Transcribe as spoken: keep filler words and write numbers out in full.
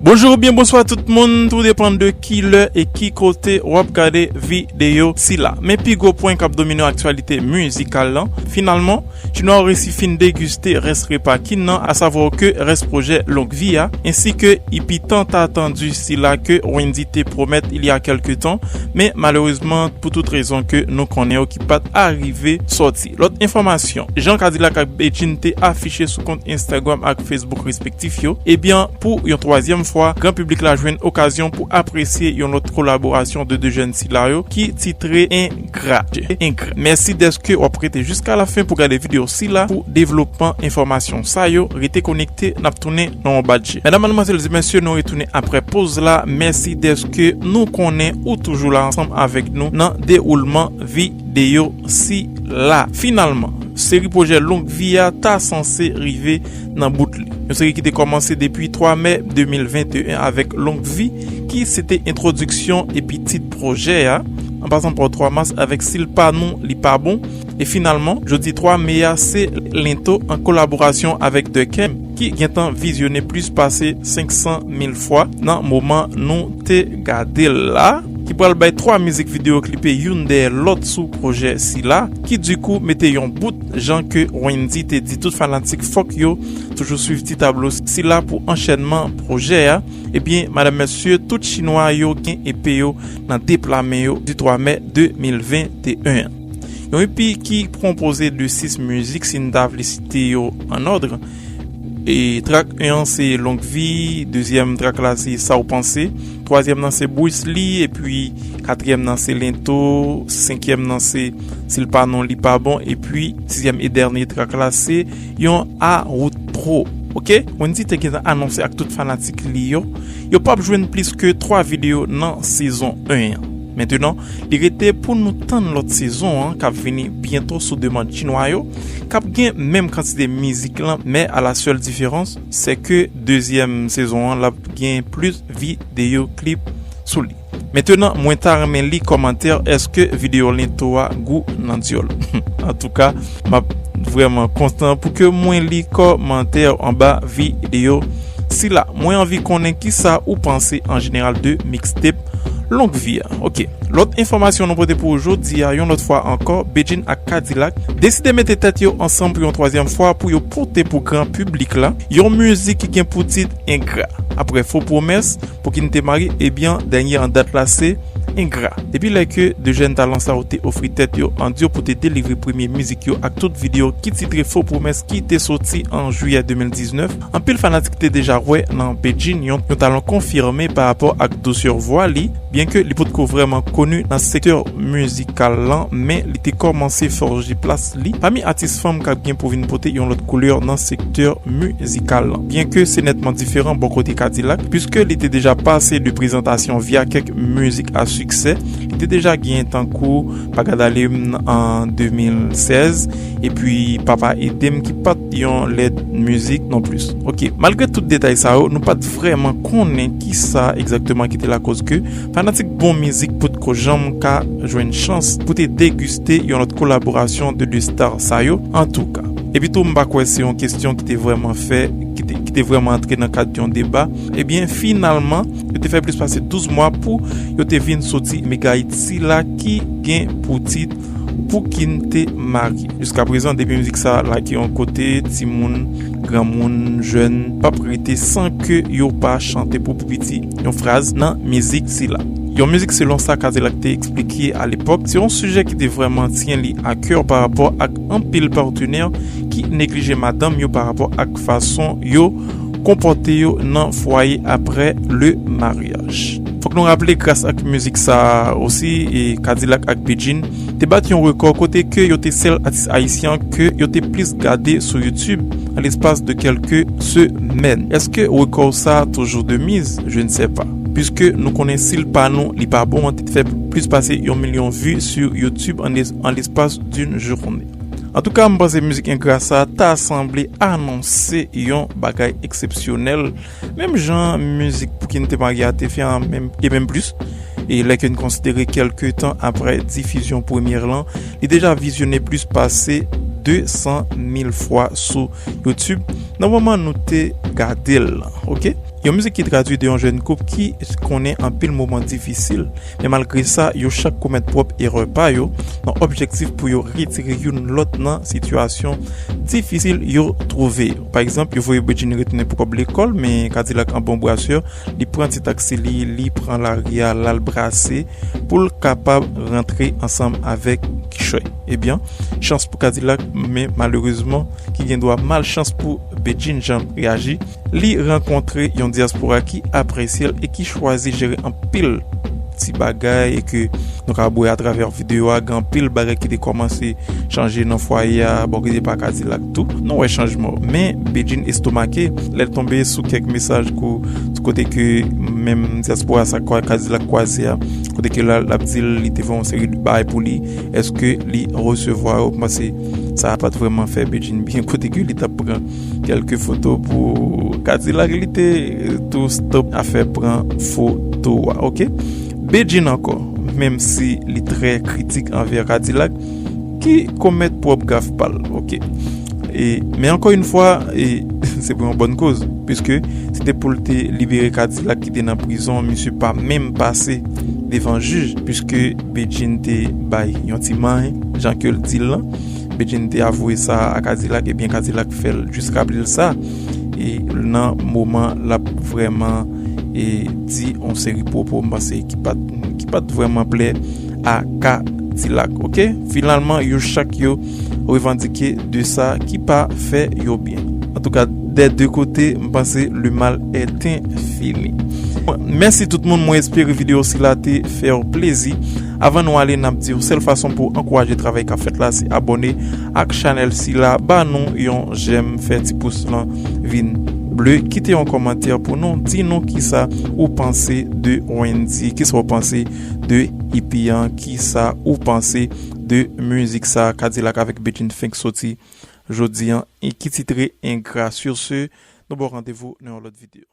Bonjou oubyen bonswa tout moun, tou depann de ki lè e ki kote w ap gade videyo sila. Men pi gwo pwen k ap domine aktyalite mizikal lan, finalman, Chinwa yo resi fin degiste rès repa Kin nan, asavwa ke rès pwojè Long Vi a, ensi ke ipi tan atandi sila ke Wendyy te pwomèt il y a quelque temps, men malerezman, pou tout rezon ke nou konnen yo ki pa t arive sòti. Lòt enfòmasyon, jan Kadilak ak Bedjine te afiche sou kont Instagram ak Facebook respektif yo, ebyen, pou yon twazyèm fwa, gran piblik la jwenn okazyon pou apresye yon lòt kolaborasyon de de jèn sila yo ki titre Engra. Engra. Mèsi dèske w ap rete jiska la fen pou gade videyo sila pou devlopman enfòmasyon sa yo. Rete konekte, n ap tounen nan yon badje. Medam, madmwazèl e mesye, nou retounen apre poz la. Mèsi dèske nou konnen ou toujou la ansanm avèk nou nan dewoulman videyo sila. Finalman, seri pwojè Long Vi a ta sanse rive nan bout li. Yon seri ki te kòmanse depi twa mè de mil venteyen avèk Long Vi, ki se te entwodiksyon epi tit pwojè a, an pasan pa twa mas avèk Si l pa nou, li pa bon, e finalman, jodi twa me a, se Lento an kolaborasyon avèk The Kem, ki gentan vizyone plis pase senk san mil fwa nan moman nou te gade l la, ki pral bay twa mizik videyo klipe youn dèyè lòt sou pwojè sila, ki dikou mete yon bout, jan ke Wendyy te di tout fanatik fòk yo toujou swiv ti tablo sila pou anchènman pwojè a. Ebyen, madam, mesye, tout Chinwa yo gen epe yo nan de pla men yo di twa mè de mil venteyen. Yon epi ki konpoze de sis mizik, si n ta vle site yo an òd. E trak en an se Long Vi, dezyèm trak la se Sa w panse, twazyèm nan se Bruce Lee, epi katriyèm nan se Lento, senkyèm nan se Si l pa nou, li pa bon, epi sizyèm e dènye trak la se yon outro. Oke? Wendyy te gentan anonse ak tout fanatik li yo, yo p ap jwenn plis ke twa videyo nan sezon en an. Mentenan, li rete pou nou tann lòt sezon an k ap vini byento sou demann Chinwa yo, k ap gen menm kantite mizik lan, men a la sèl diferans, se ke dezyèm sezon an, l ap gen plis videyo klip sou li. Mentenan, mwen ta renmen li kòmantè, èske videyo Lento a gou nan dyòl? Antouka, m ap vrèman kontan pou ke mwen li kòmantè anba videyo sila. Mwen anvi konnen kisa ou panse an jeneral de mixtape Long Vi a. Oke. Lòt enfòmasyon nou pote pou ou jodi a, yon lòt fwa ankò, Bedjine ak Kadilak deside mete tèt yo ansanm pou yon twazyèm fwa pou yo pote pou gran piblik la yon mizik ki gen pou tit Engra. Apre Fo Pwomès, Pou Ki n Te Marye, ebyen, dènye an dat la se Engra. Depi lè ke de jèn talan sa yo te ofri tèt yo an dyo pou te delivre premye mizik yo ak tout videyo ki titre Fo Pwomès ki te soti an jiyè de mil diznèf, anpil fanatik te deja wè nan Bedjine yon, yon talan konfime pa rapò ak dousè vwa li, byenke li potko vrèman koni nan sektè mizikal lan, men li te kòmanse fòje plas li pami atis fanm k ap gen pou vin pote yon lòt koulè nan sektè mizikal lan. Byenke se nètman diferan bò kote Kadilak, piske li te deja pase de prezantasyon via kèk mizik a siksè, li te deja gen tankou Pa Gad Ale M an de mil sèz, epi Papa Ede M ki pa t yon lèd mizik non plis. Oke, malgre tout detay sa yo, nou pa t vrèman konnen kisa egzakteman ki te lakòz ke fanatik bon mizik potko janm ka jwenn chans pou te degiste yon lòt kolaborasyon de de star sa yo, antouka. Epi tou, m pa kwè se yon kesyon ki te vrèman fè, ki te, ki te vrèman antre nan kad yon deba. Ebyen, finalman, yo te fè plis pase douz mwa pou yo te vin soti mega hit sila ki gen pou tit Pou Ki N Te Marye. Jiska prezan, depi mizik sa lage yon kote, timoun, granmoun, jèn, p ap rete san ke yo pa chante pou pi piti yon fraz nan mizik sila. Yon mizik, selon sa Kadilak te eksplike alepòk, se yon sijè ki te vrèman tyen li a kè pa rapò ak anpil patenè ki neglije madanm yo pa rapò ak fason yo konpòte yo nan fwaye apre le maryaj. Fòk nou raple, gras ak mizik sa a osi, e Kadilak ak Bedjine te bat yon rekò kote ke yo te sèl atis ayisyen ke yo te plis gade sou YouTube an lespas de kèlke semèn. Èske rekò sa a toujou de mise? Je ne sais pas. Piske nou konnen Si l pa nou, li pa bon an te fè plis pase yon milyon vi sou YouTube an, an lespas d'une journée. Antouka, m panse mizik Engra sa a ta sanble anonse yon bagay eksepsyonèl, menm jan mizik Pou Ki N Te Marye a te fè an, menm, e menm plis. E lè ke n konsidere kèlke tan apre difizyon premyè lan, li deja vizyone plis pase de san mil fwa sou YouTube nan moman nou te gade l lan, oke? Yon mizik ki tradui de yon jèn koup ki konnen anpil moman difisil, men malgre sa, yo chak komèt pwòp erè pa yo, nan objektif pou yo retire youn lòt nan sitiyasyon difisil yo twouve yo. Pa egzanp, yo voye Bedjine retounen pou kòb lekòl, men Kadilak an bon brasè, li pran ti taksi li, li pran lari a, l al brase pou l kapab rantre ansanm avèk kichòy. Ebyen, chans pou Kadilak, men malerezman, ki gen dwa malchans pou Bedjine jan l reyaji, li rankontre yon dyaspora ki apresye l e ki chwazi jere anpil ti bagay e ke nou ka wè atravè videyo a, gen anpil bagay ki te kòmanse chanje nan fwaye a, bò kote pa Kadilak tou. Nou wè chanjman. Men Bedjine estomake lè l tonbe sou kèk mesaj kou, kote ke menm dyaspora sa kwa-, Kadilak kwaze a, kote ke l ap di l li te fè yon seri de bagay pou li, èske li resevwa yo? M panse sa pa t vrèman fè Bedjine byen, kote ke li t ap pran kèlke foto pou Kadilak, li te tou stop afè pran foto a, oke? Bedjine ankò, menm si li trè kritik anvè Kadilak, ki komèt pwòp gaf pa l, oke? E, men ankò yon fwa, e, se pou yon bòn koz, piske se te pou l te libere Kadilak ki te nan prizon, misye pa menm pase devan jij, piske Bedjine te bay yon ti may, jan ke l di l lan. Bedjine te avwe sa a Kadilak, ebyen Kadilak fè l jis raple l sa. E nan moman l ap vrèman, e, di yon seri pwopo, m panse ki pa t, ki pa t vrèman plè a Kadilak, oke? Finalman, yo chak yo revandike de sa ki pa fè yo byen. Antouka, des deux côtés, m panse le mal est infini. Mèsi tout moun, mwen espere videyo sila te fè w plezi. Avan nou ale, n ap di w sèl fason pou w ankouraje travay k ap fèt la, se abòne ak chanèl sila, ba nou yon jèm, fè ti pous lan vin ble, kite yon kòmantè pou nou, di nou kisa ou panse de Wendy, kisa ou panse de Ipi an, kisa ou panse de mizik sa Kadilak avèk Bedjine fenk soti jodi an, e ki titre Engra. Sur ce, nou ba w randevou nan yon lòt videyo.